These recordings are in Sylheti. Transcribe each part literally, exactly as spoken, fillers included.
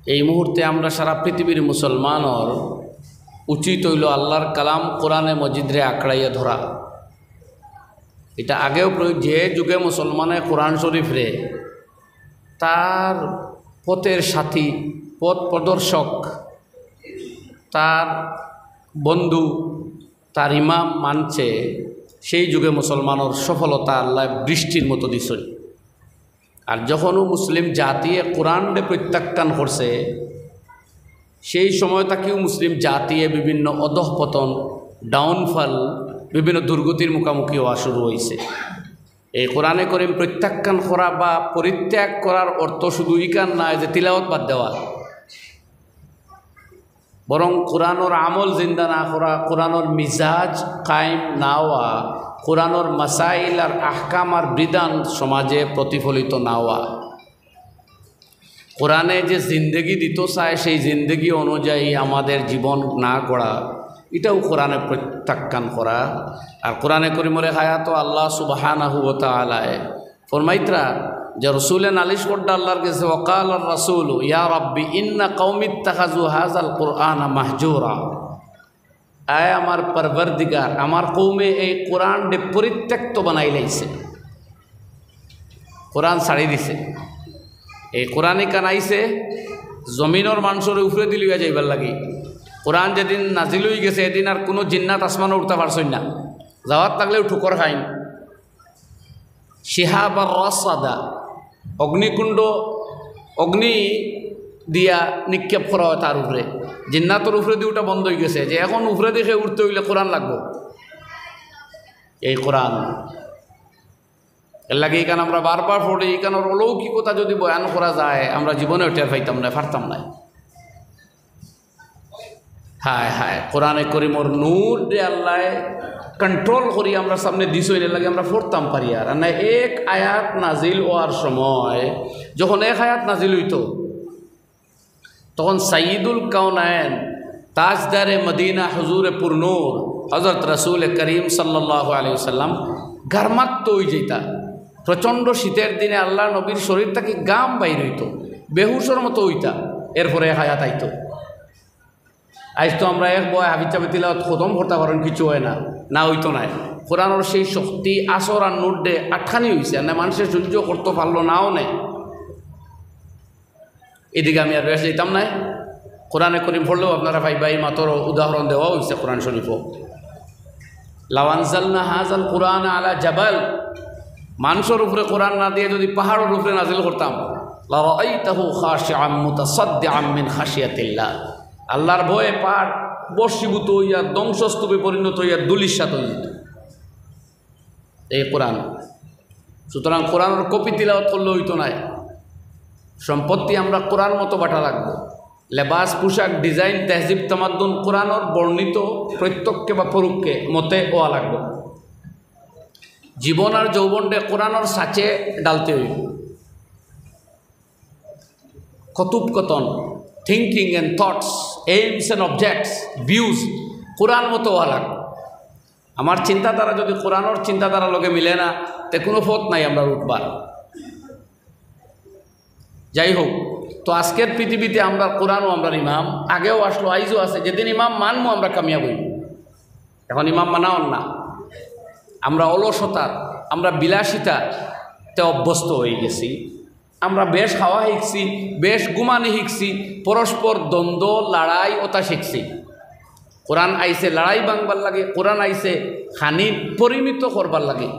এই মুহূর্তে আমরা সারা পৃথিবীর মুসলমানর উচিত অইলো আল্লাহর কালাম কোরআনে মজিদরে আঁকড়াইয়া ধরা। ইটা আগেও প্রয়োগ, যে যুগে মুসলমানে কোরআন শরীফরে তার পথের সাথী, পথ প্রদর্শক, তার বন্ধু, তার ইমাম মানছে, সেই যুগে মুসলমানর সফলতা আল্লাহ বৃষ্টির মতো দিছইন। আর যখনও মুসলিম জাতিয়ে কোরআনরে প্রত্যাখ্যান করছে, সেই সময় থাকিও মুসলিম জাতিয়ে বিভিন্ন অধঃপতন, ডাউনফল, বিভিন্ন দুর্গতির মুখামুখি হওয়া শুরু হইছে। এই কোরআনে করিম প্রত্যাখ্যান করা বা পরিত্যাগ করার অর্থ শুধু ইখান নায় যে তিলাওয়াত বাদ দেওয়া, বরং কোরআনর আমল জিন্দা না করা, কোরআনর মিজাজ কায়েম না হওয়া, কোরআনর মাসাইল আর আহকাম আর বিধান সমাজে প্রতিফলিত না হওয়া। কোরআনে যে জিন্দেগি দিতো চায়, সেই জিন্দেগি অনুযায়ী আমাদের জীবন না গড়া, ইটাও কোরআনে প্রত্যাখ্যান করা। আর কোরআনে করিমর এক আয়াতো আল্লাহ সুবহানাহু ওয়া তাআলায় ফরমাইতরা যে রসুলে নালিশ করতা আল্লাহর গেছে, "ওয়াকালার রাসূলু ইয়া রাব্বি ইন্না কওমি ইত্তাখাযু হাযাল কুরআনা মাহজুরা।" আয় আমার পরওয়ারদিগার, আমার কওমে এই কোরআনরে পরিত্যক্ত বানাইলাইছে, কোরআন ছাড়ি দিছে। এই কোরআন ইখান আইছে জমিনর মানষরে উপরেদি লইয়া যাইবার লাগি। কোরআন যেদিন নাজিল হই গেছে, এদিন আর কুনু জিন্নাত আসমানো উঠতা পারছইন না, যাওয়াত লাগলেও ঠুকর খাইন। শিহাবার রাসাদা, অগ্নিকুণ্ড, অগ্নি দিয়া নিক্ষেপ করা হয় তার উপরে। জিন্নাতর উপরেদি উঠা বন্ধ হই গেছে, যে এখন উপরেদি কেউ উঠতে হইলে কোরআন লাগবো। এই কোরআন, এর লাগি ইখান আমরা বারবার পড়ি, ইখানর অলৌকিকতা যদি বয়ান করা যায়, আমরা জীবনে টের পাইতাম না, পারতাম না। হায় হায়, কোরআনে করিমর নূররে আল্লায় কন্ট্রোল করি আমরার সামনে দিছইন, এর লাগি আমরা পড়তাম পারি আর। আর না, এক আয়াত নাজিল হওয়ার সময়, যখন এক আয়াত নাজিল হইতো, তখন সাইয়্যিদুল কাওনাইন, তাজদারে মদিনা হুজুরে পুরনূর হযরত রাসূলে করিম সাল্লাল্লাহু আলাইহি ওয়াসাল্লাম ঘামাক্ত হই যাইতা। প্রচণ্ড শীতের দিনে আল্লাহর নবীর শরীর থাকি ঘাম বাইর হইতো, বেহুশর মতো হইতা, এরপরে এক আয়াত আইতো। আইজ তো আমরা এক বয় হাফিজ সাবে তিলাওয়াত খতম করতা পারইন, কিছু হয় না, না হইতো নায়। কোরআনর সেই শক্তি, আসর আর নূররে আটকানি হইছে, আর না মানষে সহ্য করতো পারলো নাও নে। এদিকে আমি আর বেশ যাইতাম নায়। কোরআনে করিম পড়লেও আপনারা পাইবা, এই মাত্র উদাহরণ দেওয়া হইছে কোরআন শরীফও। লাও আনজালনা হাযাল কুরআনা আলা জাবাল, মানষর উপরে কোরআন না দিয়া যদি পাহাড়র উপরে নাজিল করতাম, লারাআইতাহু খাশিআম মুতাসাদ্দিআম মিন খাশিয়াতিল্লাহ, আল্লাহর ভয়ে পাহাড় বশীভূত হইয়া ধ্বংসস্তূপে পরিণত হইয়া ধূলিসাৎ হইয়া যেত। এই কোরআন। সুতরাং কোরআনর কপি তিলাওয়াত করলে হইতো নায়। সম্পত্তি আমরা কোরআন মতো বাটা লাগবো। লেবাস, পোশাক, ডিজাইন, তেহজিব, তামাদ্দুন কোরআনর বর্ণিত প্রত্যক্ষে বা পরোক্ষে মতে হওয়া লাগবো। জীবন আর যৌবনরে কোরআনর সাচে ডালতে হইব। কথোপকথন, thinking and thoughts, aims and objects, views কোরআন মতো হওয়া লাগবো। আমার চিন্তাধারা যদি কোরআনর চিন্তাধারার লগে মিলে না, তে কুনু পথ নাই আমরার উঠবার। যাই হোক, তো আজকের পৃথিবীতে আমরার কোরআনও আমরার ইমাম, আগেও আসলো, আইজও আছে। যেদিন ইমাম মানমু আমরা কামিয়াব হইব। এখন ইমাম মানা অর না, আমরা অলসতা, আমরা বিলাসিতাতে অভ্যস্ত হই গেছি। আমরা বেশ খাওয়া শিখছি, বেশ ঘুমানি শিখছি, পরস্পর দ্বন্দ্ব, লড়াই, ওটা শিখছি। কোরআন আইছে লড়াই ভাঙবার লাগি, কোরআন আইছে খানি পরিমিত করবার লাগি।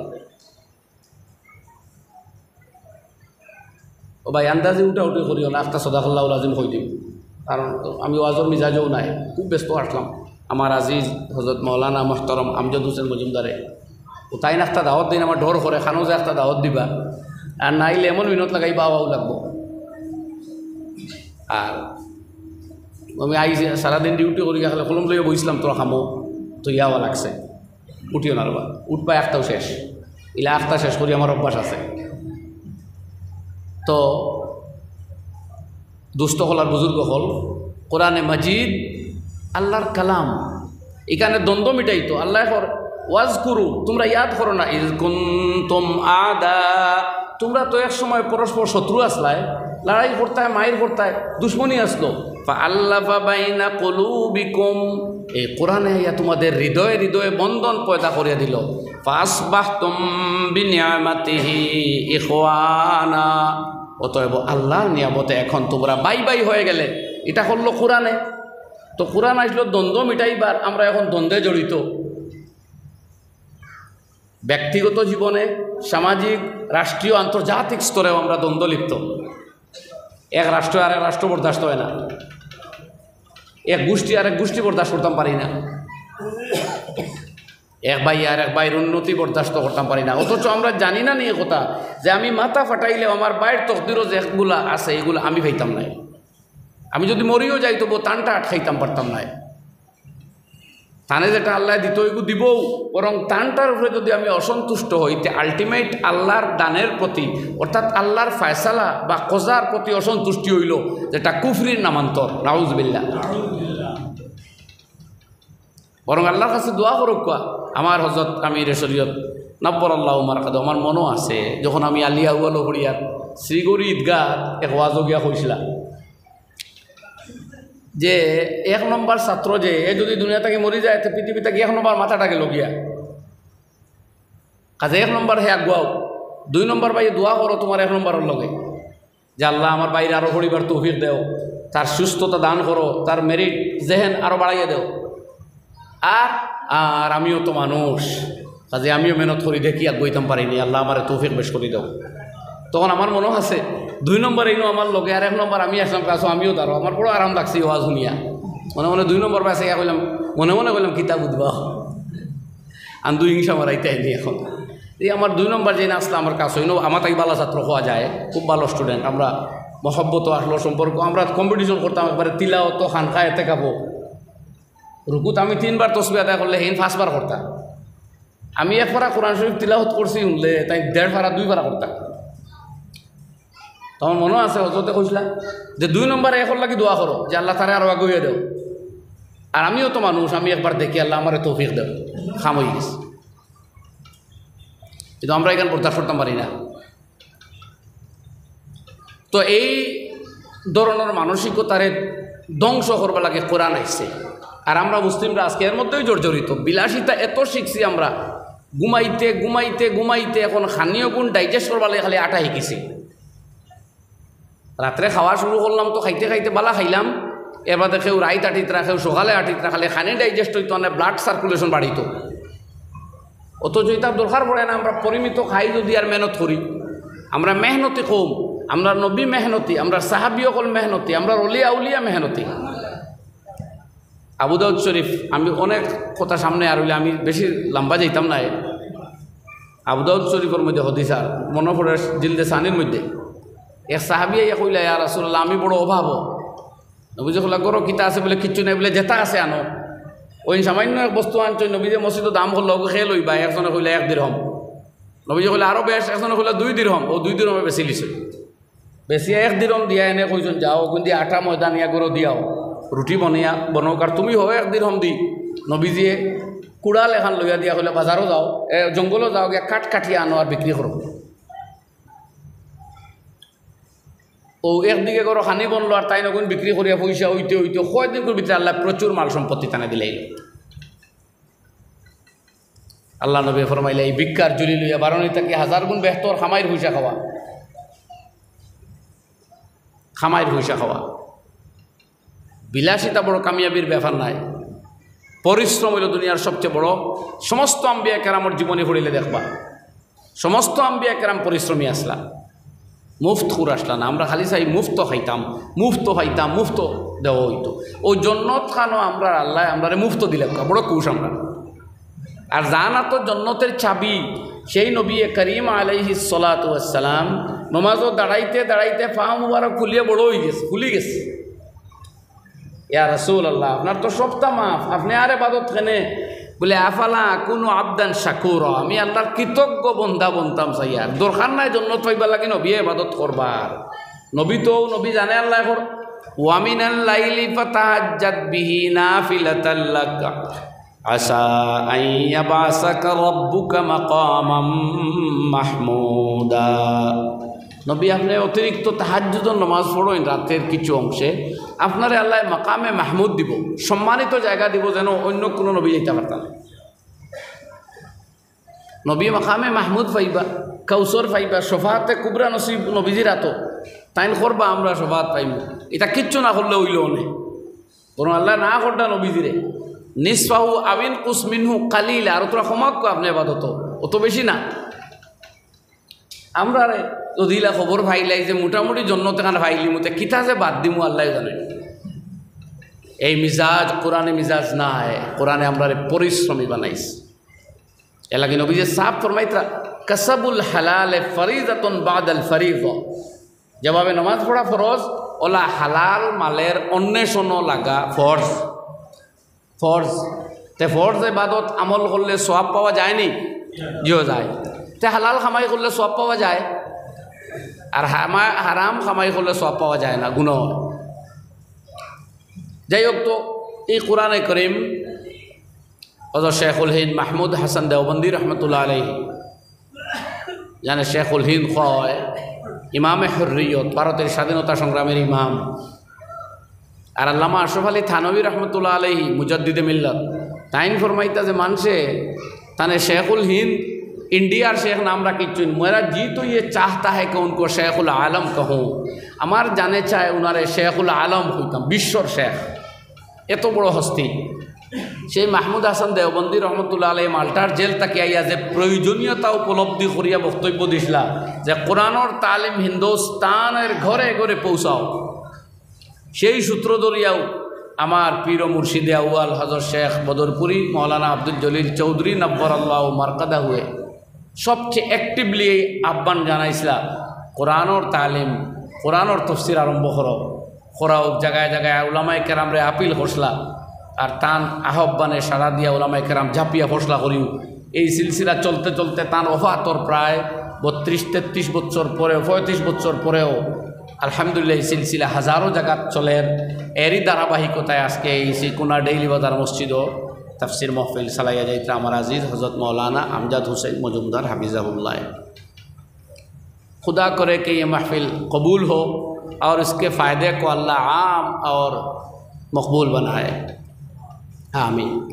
ও ভাই, আন্দাজি উঠাউঠি করিও না, একটা সদাকাল্লাহুল আজিম কই দিম, কারণ আমি ওয়াজর মিজাজও নাই, খুব ব্যস্ত আসলাম। আমার আজিজ হযরত মাওলানা মুহতারাম আমজদ হোসেন মজুমদারে, ও তাইন একটা দাওয়াত দিন, আমার ডর করে, খানো যে একটা দাওয়াত দিবা, আর নাইলে এমন মিনত লাগাই বাবাও লাগবো। আর আমি আইজ সারাদিন ডিউটি করি, খালি কলম লইয়া বইছিলাম, তোরা খামো তো ইয়াওয়া লাগছে, উঠিও না রে বা, উঠবা একটাও শেষ, ইলা একটা শেষ করি আমার অভ্যাস আছে। তো দুস্থ হলার বুজুর্গ হল, কোরআনে মাজিদ আল্লাহর কালাম, এখানে দ্বন্দ্ব মিটাইতো আল্লাহ কর, ওয়াজ করু, তোমরা ইয়াদ করো না, ইজ কুনতুম আদা, তোমরা তো এক সময় পরস্পর শত্রু আসলায়, লড়াই করতায়, মাইর করতায়, দুশমনি আসলো। ফাআল্লাফা বাইনা কুলুবিকুম, এই কোরআনে আইয়া তোমাদের হৃদয়ে হৃদয়ে বন্ধন পয়দা করিয়া দিল। ফাআসবাহতুম বিনিয়ামাতিহি ইখওয়ানা, অতএব আল্লাহর নিয়ামতে এখন তোমরা ভাই ভাই হয়ে গেলে। এটা করলো কোরআনে। তো কোরআন আসলো দ্বন্দ্ব মিটাইবার, আমরা এখন দ্বন্দ্বে জড়িত। ব্যক্তিগত জীবনে, সামাজিক, রাষ্ট্রীয়, আন্তর্জাতিক স্তরেও আমরা দ্বন্দ্ব লিপ্ত। এক রাষ্ট্র আর এক রাষ্ট্র বরদাস্ত হয় না, এক গোষ্ঠী আর এক গোষ্ঠী বরদাস্ত করতাম পারি না, এক ভাই আর এক ভাইর উন্নতি বরদাস্ত করতাম পারি না। অথচ আমরা জানি না নি কথা যে আমি মাথা ফাটাইলে আমার ভাইর তকদিরও যেগুলা আছে, এগুলা আমি পাইতাম নায়। আমি যদি মরিও যাই, তবু তানটা আটকাইতাম পারতাম নায়। তানে যেটা আল্লায় দিত, ওইগু দিবও, বরং তানটার উপরে যদি আমি অসন্তুষ্ট হই, তে আলটিমেট আল্লাহর দানের প্রতি, অর্থাৎ আল্লাহর ফয়সালা বা কজার প্রতি অসন্তুষ্টি হইল, যেটা কুফরির নামান্তর। নাউজুবিল্লাহ। বরং আল্লাহর কাছে দোয়া করুক্কা। আমার হজরত আমিরে শরীয়ত নাব্বর আল্লাহ মারকাদো, আমার মনো আছে, যখন আমি আলিয়া হুয়ালো পড়িয়ার শ্রীগৌরী ঈদগাহ এক ওয়াজো গিয়া কইছিলাম যে এক নম্বর ছাত্র যে, এ যদি দুনিয়া থাকি মরি যায়, তে পৃথিবী থাকি এক নম্বর মাথাটা গেল গিয়া। কাজে এক নম্বর হে আগুয়াও, দুই নম্বর ভাই দোয়া করো তোমার এক নম্বরর লগে, যে আল্লাহ আমার ভাইরে আরো পড়িবার তৌফিক দেও, তার সুস্থতা দান করো, তার মেরিট জেহেন আরো বাড়াইয়া দেও। আর, আর আমিও তো মানুষ, কাজে আমিও মেহনত করি দেখি আগুয়াইতাম পারিনি, আল্লাহ আমারে তৌফিক বেশ করি দেও। তখন আমার মনো আছে, দুই নম্বর এইনো আমার লগে, আর এক নম্বর আমি আসলাম কাছে, আমিও দাঁড়ো, আমার বড় আরাম লাগছে এই ওয়াজ শুনিয়া। মনে মনে দুই নম্বর পাশে গিয়া কইলাম, মনে মনে কইলাম, "কিতা বুঝবা?" আর দুই হিংসা মারাইতে আইনি এখন। এই আমার দুই নম্বর যে না আসলে আমার কাছে হইল, আমার তাই ভালো ছাত্র হওয়া যায়, খুব ভালো স্টুডেন্ট। আমরা মহব্বত আসলো সম্পর্ক, আমরা কম্পিটিশন করতাম একবারে তিলাওত, খানকা, এতেকাফো। রুকুত আমি তিনবার তসবি আদায় করলে হেইন পাঁচবার করতাম। আমি এক পারা কোরআন শরীফ তিলাওত করছি শুনলে তাই দেড় পারা দুই পারা করতাম। তখন মনো আছে হজরতে কইছিলা যে দুই নম্বরে একর লাগি দোয়া করো যে আল্লাহ তারে আরো আগুয়াইয়া দেও, আর আমিও তো মানুষ, আমি একবার দেখি আল্লাহ আমারে তৌফিক দেও, কাম হয়ে গেছে। কিন্তু আমরা এখানে বরদাস্ত করতাম পারি না। তো এই ধরনের মানসিকতারে ধ্বংস করবার লাগি কোরআন আইছে। আর আমরা মুসলিমরা আজকে এর মধ্যেই জর্জরিত। বিলাসিতা এত শিখছি আমরা, ঘুমাইতে, ঘুমাইতে, ঘুমাইতে এখন খানিও গুণ ডাইজেস্ট করবার লাগি খালি আটা শিখছি। রাত্রে খাওয়া শুরু করলাম তো খাইতে খাইতে বালা খাইলাম, এর বাদে কেউ রাইত আটিতরা, কেউ সকালে আটিতরা, খালি খানি ডাইজেস্ট হইতো, মানে ব্লাড সার্কুলেশন বাড়িত। অথচ এটা দরকার পড়ে না, আমরা পরিমিত খাই যদি আর মেহনত করি। আমরা মেহনতি কম, আমরা নবী মেহনতি, আমরা সাহাবী অকল মেহনতি, আমরা অলিয়া আউলিয়া মেহনতি। আবু দাউদ শরীফ, আমি অনেক কথা সামনে আর হইলে আমি বেশি লম্বা যাইতাম না। আবু দাউদ শরীফর মধ্যে হদিস আর মনো পড়ে জিলদে সানির মধ্যে এক সাহাবী আইয়া কইলা, "ইয়া রাসূলুল্লাহ, আমি বড় অভাব।" নবীজি কইলা, "ঘরো কিতা আছে?" বলে, "কিচ্ছু নাই।" বলে, "যেটা আছে আনো।" ওই সামান্য এক বস্তু আনছইন, নবীজি মসজিদো দাম করলো, "ওগু কে লইবা?" একজনে কইলা, "এক দিরহম।" নবীজি কইলা, "আরো বেশ।" একজনে কইলা, "দুই দিরহম।" ও দুই দিরহমে বেশি লিছে। বেশি এক দিরহম দিয়া এনে কইছইন, "যাও, ওখান দিয়া আটা ময়দা নিয়া ঘরো দিয়াও, রুটি বনিয়া বনউক, আর তুমি হও এক দিরহম দি।" নবীজিয়ে কুড়াল এখান লইয়া দিয়া কইলা, "বাজারো যাও, এ, জঙ্গলো যাও, গিয়া কাঠ কাটিয়া আনো আর বিক্রি করো।" ও একদিকে ঘরো খানি বনলো আর তাইন ওগুন বিক্রি করিয়া পয়সা হইতে হইতে কয়দিন করে ভিতরে আল্লাহ প্রচুর মাল সম্পত্তি তানে দিলাইল। আল্লাহ নবী ফরমাইলা, এই ভিক্ষার ঝুলি লইয়া বারোনি থাকি হাজার গুণ বেহতর কামাইর পয়সা খাওয়া, কামাইর পয়সা খাওয়া। বিলাসিতা বড় কামিয়াবির ব্যাপার নায়। পরিশ্রম হইল দুনিয়ার সবচেয়ে বড়। সমস্ত আম্বিয়া কেরামর জীবনী পড়িলে দেখবা, সমস্ত আম্বিয়া কেরাম পরিশ্রমী আসলা, মুফত খুর আসলা না। আমরা খালি চাই মুফত খাইতাম, মুফত খাইতাম, মুফত দেওয়া হইতো। ও জন্নত খানো আমরা আল্লাহ আমরারে মুফত দিলাম, বড় খুশ আমরা। আর জানা তো জন্নতের চাবি, সেই নবী করিম আলাইহিস সালাতু ওয়াস সালাম নমাজও দাঁড়াইতে দাঁড়াইতে পা মুবারক ফুলিয়ে বড় হয়ে গেছে, ফুলি গেছে। ইয়া রাসূলুল্লাহ, আপনার তো সবটা মাফ, আপনি আর ইবাদত কেনে? বলে, "আফালা আকুনু আবদান শাকুরা, আমি আল্লাহর কৃতজ্ঞ বন্দা বনতাম চাই, আর দরকার নাই জন্নত পাইবার লাগি নবী ইবাদত করবার।" নবী তো, নবী জানে আল্লাহ এখন, "ওয়া মিনাল লাইলি ফাতাহাজ্জাদ বিহি নাফিলাতাল লাকা আসা আন ইয়াবআসাকা রাব্বুকা মাকামাম মাহমুদা।" নবী, আপনে অতিরিক্ত তাহাজ্জুদর নামাজ পড়ইন রাতের কিছু অংশে, আপনারে আল্লায় মাকামে মাহমুদ দিবো, সম্মানিত জায়গা দিবো, যেন অইন্য কুনু নবী যাইতা পারতা নায়। নবী মাকামে মাহমুদ পাইবা, কাউসর পাইবা, শফাআতে কুবরা নসিব নবীজির আতো। তাইন করবা, আমরা শফাআত পাইমু। ইতা কিচ্ছু না করলে অইলো অনে। বরং আল্লায় না করতা নবীজিরে, "নিসফাহু আও ইনকুস মিনহু কালিলা", আর অতটা কমাউক্কা আপনে ইবাদতো, অত বেশি না। আমরারে যদি ইলা খবর পাইলাই যে মোটামুটি জন্নত এখান পাইলিমু, তে কিতা যে বাদ দিমু আল্লায় জানে। এই মিজাজ কোরআনে মিজাজ নায়, কোরআনে আমরারে পরিশ্রমী বানাইছে। এরলাগি নবীজিয়ে সাফ ফরমাইতরা, "কাসাবুল হালালে ফারিজাতুন বাদাল ফারিজা।" যেভাবে নামাজ পড়া ফরজ, অলা হালাল মালের অন্বেষণও লাগা ফরজ। ফরজ। তে ফরজ ইবাদত আমল করলে সওয়াব পাওয়া যায়নি? জিও যায়। তে হালাল কামাই করলে সওয়াব পাওয়া যায়, আর হামা-, হারাম কামাই করলে সওয়াব পাওয়া যায় না, গুনাহ অয়। যাই হোক, তো এই কোরআনে করিম হযরত শেখুল হিন্দ মাহমুদ হাসান দেওবন্দি রহমতুল্লাহ আলাইহি, যানে শেখুল হিন্দ কওয়া অয়, ইমামে হুররিয়ত, ভারতের স্বাধীনতা সংগ্রামের ইমাম, আর আল্লামা আশরাফ আলী থানভী রহমতুল্লাহ আলাইহি, মুজাদ্দিদে মিল্লাত, তাইন ফরমাইতা যে মানষে তানে শেখুল হিন্দ, ইন্ডিয়ার শেখ নাম রাখিছইন, "মেরা জি তো ইয়ে চাহতা হ্যায় কি উনকো শেখুল আলম কাহুঁ।" আমার জানে চায় উনারে শেখুল আলম কইতাম, বিশ্বর শেখ, এত বড় হস্তি। সেই মাহমুদ হাসান দেওবন্দি রহমতুল্লাহ আলাইহি মাল্টার জেল থাকি আইয়া যে প্রয়োজনীয়তা উপলব্ধি করিয়া বক্তব্য দিছলা যে কোরআনর তালিম হিন্দুস্তানের ঘরে ঘরে পৌঁছাও, সেই সূত্র ধরিয়াও আমার পীর ও মুর্শিদে আউয়াল হযরত শেখ বদরপুরি, মাওলানা আব্দুল জলিল চৌধুরী নব্বরাল্লাহু মারকাদাহুয়ে সবচেয়ে actively এই আহ্বান জানাইছলা, কোরআনর তালিম, কোরআনর তফসির আরম্ভ করো, করা হোক। জাগায় জাগায় উলামায়ে কেরামরে আপিল করছলা, আর তান আহ্বানে সাড়া দিয়া উলামায়ে কেরাম ঝাঁপিয়া পড়ছলা করিও। এই সিলসিলা চলতে চলতে তান ওফাতর প্রায় বত্রিশ তেত্রিশ বছর পরেও, পঁয়ত্রিশ বছর পরেও আলহামদুলিল্লাহ এই সিলসিলা হাজারো জাগাত চলের। এরই ধারাবাহিকতায় আজকে এই সিকুনা ডেইলি বাজার মসজিদও তাফসির মাহফিল চালাইয়া যাইতরা আমার আজিজ হযরত মাওলানা আমজাদ হোসেন মজুমদার হাফিজাহুল্লাহ। खुदा करे कि ये महफिल कबूल हो और इसके फ़ायदे को अल्लाह आम और मकबूल बनाए। आमीन।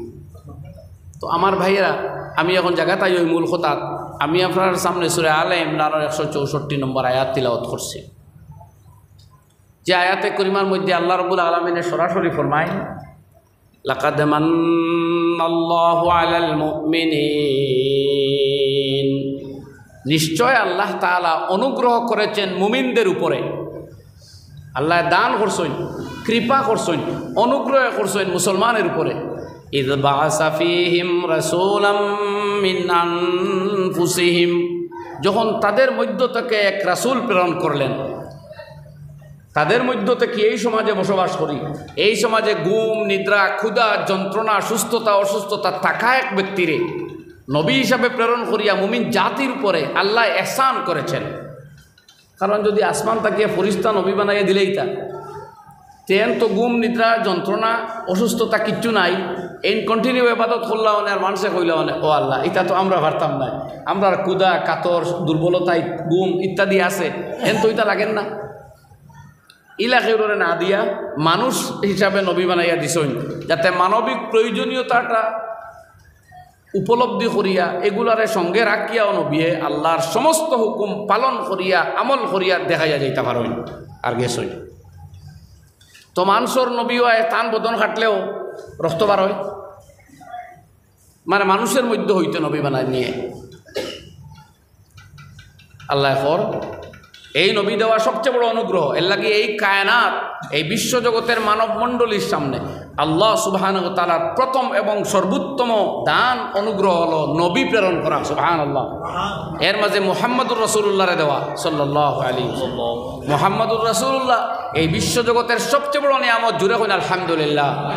তো আমার ভাইয়েরা, আমি এখন জাগাত আইছি মূল কথাত। আমি আপনারার সামনে সূরা আলে ইমরানর একশো চৌষট্টি নম্বর আয়াত তিলাওয়াত করছি, যে আয়াতে করিমার মধ্যে আল্লাহ রাব্বুল আলামিনে সরাসরি ফরমায়, "লাকাদ মান্নাল্লাহু আলাল মুমিনিন।" নিশ্চয় আল্লাহ তাআলা অনুগ্রহ করেছেন মুমিনদের উপরে। আল্লায় দান করছইন, কৃপা করছইন, অনুগ্রহ করছইন মুসলমানের উপরে। "ইয বাআসা ফীহিম রাসূলাম মিন আনফুসিহিম", যখন তাদের মধ্য থেকে এক রাসূল প্রেরণ করলেন। তাদের মধ্য থেকে এই সমাজে বসবাস করি, এই সমাজে ঘুম, নিদ্রা, ক্ষুধা, যন্ত্রণা, সুস্থতা, অসুস্থতা থাকা এক ব্যক্তিরে নবী হিসাবে প্রেরণ করিয়া মুমিন জাতির উপরে আল্লায় এহসান করেছেন। কারণ যদি আসমান থাকিয়া ফিরিস্তা নবী বানাইয়া দিলাইতা, তেন তো ঘুম, নিদ্রা, যন্ত্রণা, অসুস্থতা কিচ্ছু নাই। এইন continue ইবাদত করলা অনে, আর মানষে কইলা অনে, "ও আল্লাহ, ইতা তো আমরা পারতাম না, আমরার ক্ষুধা, কাতর, দুর্বলতা, ঘুম ইত্যাদি আছে, এন তো ইতা লাগের না।" ইলা কেউরে না দিয়া মানুষ হিসাবে নবী বানাইয়া দিছইন, যাতে মানবিক প্রয়োজনীয়তাটা উপলব্ধি করিয়া, এগুলারে সঙ্গে রাখিয়াও নবিয়ে আল্লাহর সমস্ত হুকুম পালন করিয়া, আমল করিয়া দেখাইয়া যাইতা পারইন আর গেছইন। তো মানষর নবী অয়, তান বদন কাটলেও রক্ত বার অয়, মানে মানুষের মধ্য হইতে নবী বানাই নিয়ে আল্লায় কর, এই নবী দেওয়া সবচেয়ে বড় অনুগ্রহ। এর লাগি এই কায়নাত, এই বিশ্বজগতের মানব মণ্ডলীর সামনে আল্লাহ সুবহানাহু ওয়া তাআলার প্রথম এবং সর্বোত্তম দান, অনুগ্রহ হলো নবী প্রেরণ করা। সুবহানাল্লাহ। এর মাঝে মুহাম্মাদুর রাসূলুল্লাহরে দেওয়া, সাল্লাল্লাহু আলাইহি ওয়াসাল্লাম। মুহাম্মাদুর রাসূলুল্লাহ এই বিশ্বজগতের সবচেয়ে বড় নিয়ামত। জুরে কইন আলহামদুলিল্লাহ।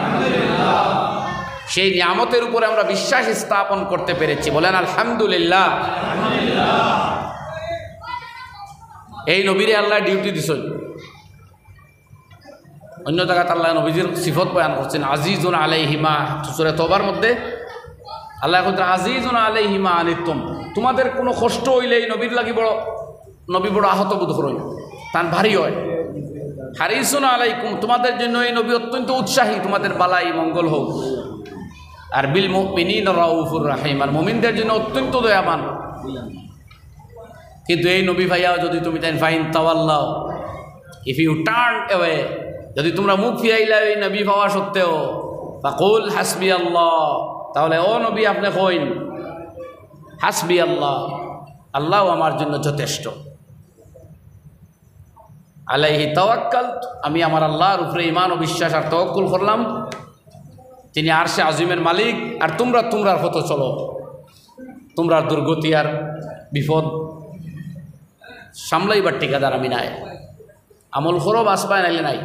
সেই নিয়ামতের উপরে আমরা বিশ্বাস স্থাপন করতে পেরেছি, বলেন আলহামদুলিল্লাহ। এই নবীরে আল্লায় duty দিছইন। অন্য জাগাত আল্লায় নবীজির সিফত বয়ান করছইন, আজিজুন আলাইহি মা, সূরা তওবার মধ্যে আল্লায় কইরা, "আজিজুন আলাইহি মা আনিতুম", তোমাদের কোনো কষ্ট হইলে এই নবীর লাগি বড় নবী বড় আহত বোধ করইন, তান ভারী অয়। হারিসুন আলাইকুম, তোমাদের জন্য এই নবী অত্যন্ত উৎসাহী, তোমাদের বালাই মঙ্গল হোক। আর বিল মুমিনিন রাউফুর রাহিম, আর মুমিনদের জন্য অত্যন্ত দয়াবান। কিন্তু এই নবী পাইয়াও যদি তুমি তাইন ফাইন তাওয়াল্লাও, if you turn away, যদি তোমরা মুখ ফিরাইলা এই নবী পাওয়া সত্ত্বেও, ফাকুল হাসবি আল্লাহ, তাহলে ও নবী আপনি কইন, হাসবি আল্লাহ, আল্লাহ আমার জন্য যথেষ্ট। আলাইহি তাওয়াক্কাল, আমি আমার আল্লাহর উপরে ঈমান ও বিশ্বাস আর তাওয়াক্কুল করলাম। তিনি আরশে আজিমের মালিক, আর তোমরা তোমরার পথে চলো। তোমরার দুর্গতি আর বিপদ সামলাইবার ঠিকাদার আমি নায়। আমল করো, বাঁচবায়, নাইলে নাই।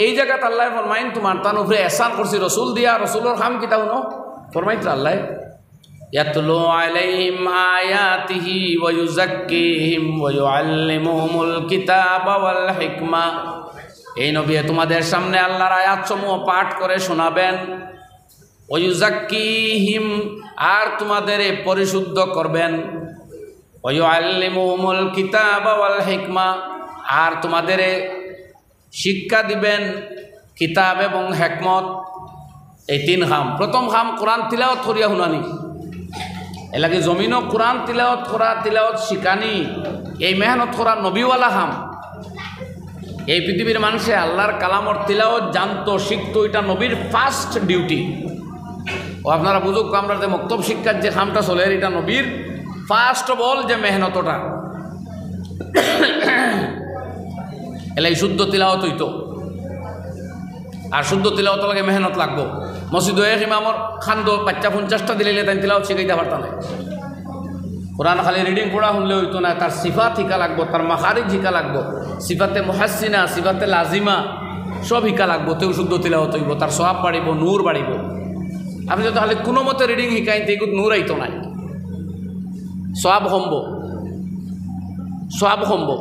এই জাগাত আল্লায় ফরমাইন, তোমার তান উপরে এহসান করছি রসুল দিয়া, রসুলর কাম কিতা হুনো? ফরমাইন তো আল্লায়, ইয়াতলু আলাইহিম আয়াতিহি ওয়া ইউযাক্কিহিম ওয়া ইউআল্লিমুহুমুল কিতাবা ওয়াল হিকমা। এই নবী তোমাদের সামনে আল্লাহর আয়াতসমূহ পাঠ করে শোনাবেন। ওয়া ইউযাক্কিহিম, আর তোমাদেরে পরিশুদ্ধ করবেন। ওয়া ইউআল্লিমুহুমুল কিতাবা ওয়াল হিকমা, আর তোমাদেরে শিক্ষা দিবেন কিতাব এবং হেকমত। এই তিন কাম। প্রথম কাম কোরআন তিলাওয়াত করিয়া হুনানি। এর লাগি জমিনো কোরআন তিলাওয়াত করা, তিলাওয়াত শিখানি, এই মেহনত করা নবীওয়ালা কাম। এই পৃথিবীর মানুষে আল্লাহর কালামর তিলাওয়াত জানতো, শিখতো, এটা নবীর ফার্স্ট ডিউটি। ও আপনারা বুঝুক, আমরা যে মক্তব শিক্ষার যে কামটা চলের, এটা নবীর ফার্স্ট অফ অল যে মেহনত ওটা। এলাই শুদ্ধ তিলাওয়াত হইতো, আর শুদ্ধ তিলাওয়াত লাগে মেহনত লাগবো। মসজিদো এক ইমামর খান্দো বাচ্চা পঞ্চাশটা দিলে তাই তিলাওয়াত শিখাইতে পারতা না। কোরআন খালি রিডিং পড়া শুনলে হইতো না, তার সিফাত হিকা লাগবো, তার মাখারিজ হিকা লাগবো, সিফাতে মুহাসসিনা, সিফাতে লাজিমা, সব হিকা লাগবো। তেউ শুদ্ধ তিলাওয়াত হইব, তার সওয়াব বাড়িব, নূর বাড়িব। আপনি যদি খালি কোনো মতে রিডিং হিকাইন, তে এগুত নূর আইতো নাই, সওয়াব কমবো, সওয়াব কমবো।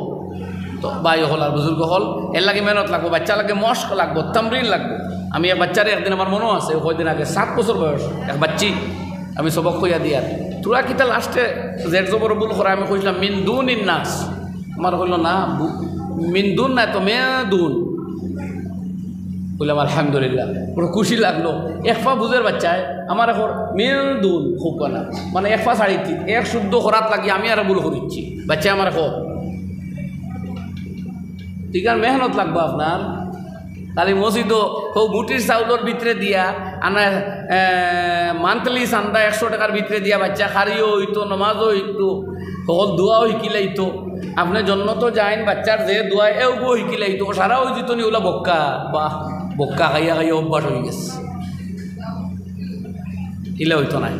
তো ভাই হল আর বুজুর্গ হল, এর লাগি মেহনত লাগবো, বাচ্চা লাগে মশক লাগবো, তামরিন লাগবো। আমি এক বাচ্চারে একদিন, আমার মনো আছে, কয়দিন আগে, সাত বছর বয়স, এক বাচ্চি, আমি সবক কইয়া দিয়ার, তোরা কিতা লাস্টে জের জবর ভুল করে, আমি কইছিলাম মিন দুনিন নাস, আমার কইল না, বু-, মিন দুন না তো, মে দুন। কইলাম আলহামদুলিল্লাহ, বড় খুশি লাগলো। এক পা বুঝের বাচ্চায় আমার এখন মিন দুন খুব না, মানে এক পা ছাড়িছি, এক শুদ্ধ করাত লাগি আমি আর ভুল করিচ্ছি, বাচ্চায় আমার কো। ঠিক আছে, মেহনত লাগবো আপনার। খালি মসজিদও হো মুঠির চাউলর ভিতরে দিয়া, আনা, এ, মান্থলি চান্দা একশো টাকার ভিতরে দিয়া বাচ্চা খারিও হইতো, নমাজও হইতো, হকল দোয়াও হিকিলাইতো। আপনি জন্নতো যাইন, বাচ্চার যে দোয়া এওগু হিকিলাইতো, সারা হয়ে যেত নি ওলা বক্কা, বাহ, বক্কা খাইয়া খাইয়া অভ্যাস হয়ে গেছে। ইলা হইতো নাই।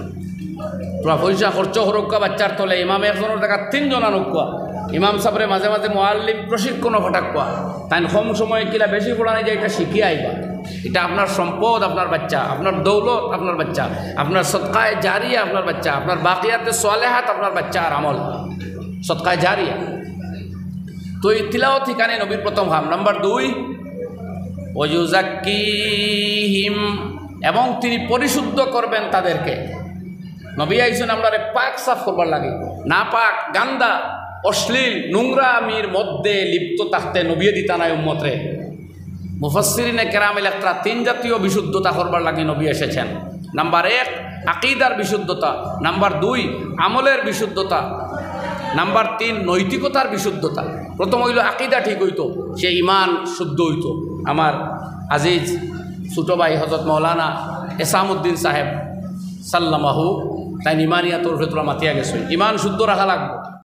তোরা পয়সা খরচ করুক্কা বাচ্চার তলে, ইমাম একজনের জায়গা তিনজন আনুক্কা। ইমাম সাবরে মাঝে মাঝে মুআল্লিম প্রশিক্ষণও ফাটাক্কা। তাইন কম সময়ে কিলা বেশি পড়ানি যায়, এটা শিখিয়া আইবা। এটা আপনার সম্পদ, আপনার বাচ্চা, আপনার দৌলত, আপনার বাচ্চা, আপনার সদকায়ে জারিয়া, আপনার বাচ্চা, আপনার বাকিয়াতে সালেহাত, আপনার বাচ্চা আর আমল, সদকায়ে জারিয়া। তো এই তিলাওয়াত হিকানি নবীর প্রথম কাম। নাম্বার দুই, ওয়া ইউযাক্কিহিম, এবং তিনি পরিশুদ্ধ করবেন তাদেরকে। নবী আইছেন আমরারে পাক সাফ করবার লাগি, নাপাক, গান্দা, অশ্লীল, নোংরামির মধ্যে লিপ্ত থাকতে নবী দিতা নাই উম্মতরে। মুফাসসিরিনে কেরামে লেখরা তিন জাতীয় বিশুদ্ধতা করবার লাগি নবী এসেছেন। নাম্বার এক, আকিদার বিশুদ্ধতা। নাম্বার দুই, আমলের বিশুদ্ধতা। নাম্বার তিন, নৈতিকতার বিশুদ্ধতা। প্রথম হইল আকিদা ঠিক হইতো, সে ইমান শুদ্ধ হইতো। আমার আজিজ ছোট ভাই হযরত মাওলানা এসামউদ্দিন সাহেব সাল্লামাহু, তাইন ইমানিয়া তরফে তোরা মাতিয়া গেছে, ইমান শুদ্ধ রাখা লাগবো।